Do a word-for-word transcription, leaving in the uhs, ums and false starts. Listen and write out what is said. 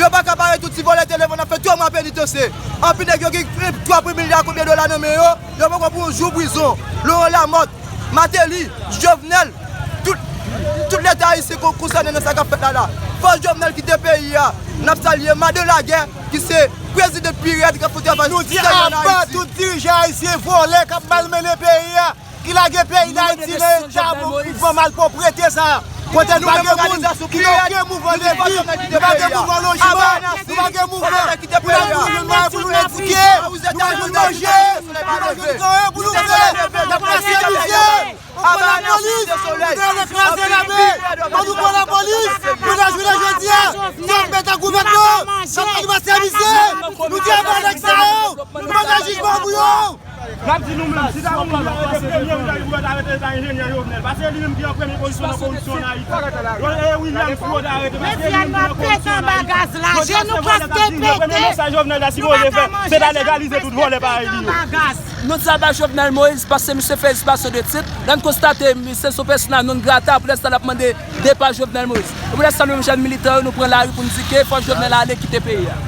Yo pa ka bare tout ti vòlè te leve, n ap fè twa mwa penitansye. Anpil nèg yo gen twa milya konbyen dola nan men yo, yo poko pou yon jou prizon. Laurent Lamothe, Martelly, Jovenel, tout, tout Leta ayisyen kon- konsène nan sa k ap fèt la la. Fò Jovenel kite peyi a. N ap salye Madan Lagè, ki se prezidan pi rèd k ap fè travay sèl ann Ayiti. Nou di aba tout dirijan ayisyen vòlè k ap malmennen peyi a, ki lage peyi Dayiti nan eta mouvman malpwoprete sa a. Kote nou pa gen moun ki gen okenn mouvman levi, nou pa gen mouvman lojman, nou pa gen mouvman pou n al pou nou jwenn manje, pou nou edike, nou pa jwenn manje, nou pa jwenn anyen pou nou fè. N ap pase mizè. Anba lapolis, nou te al kraze lame. An nou pran lapolis, pou n al jounen jodi a, n ap met an gouvènman, n ap pase mizè. Nou di anba nèg sa yo, nou mande jijman pou yo. N ap di nou menm, si ta moun ki arete premye moun ki pou yo ta arete, se ta enjenyè Jovenel. Paske li menm ki an premye pozisyon nan koripsyon ann Ayiti. Yo, e William Fio ta arete, paske li menm ki an koripsyon ann Ayiti. Yo di se vòlè k ap dirijan, premye mesaj Jovenel ta sipoze fè, se ta legalize tout vòlè parèy li yo. Nou di aba Jovenel Moïse, paske misye fè izilasyon de tit. Lè n konstate misye se yon pèsona non grata, pou lenstan n ap mande depa Jovenel Moïse. E pou lenstan nou menm jèn militan yo, nou pran lari pou n di ke fò Jovenel ale kite peyi a.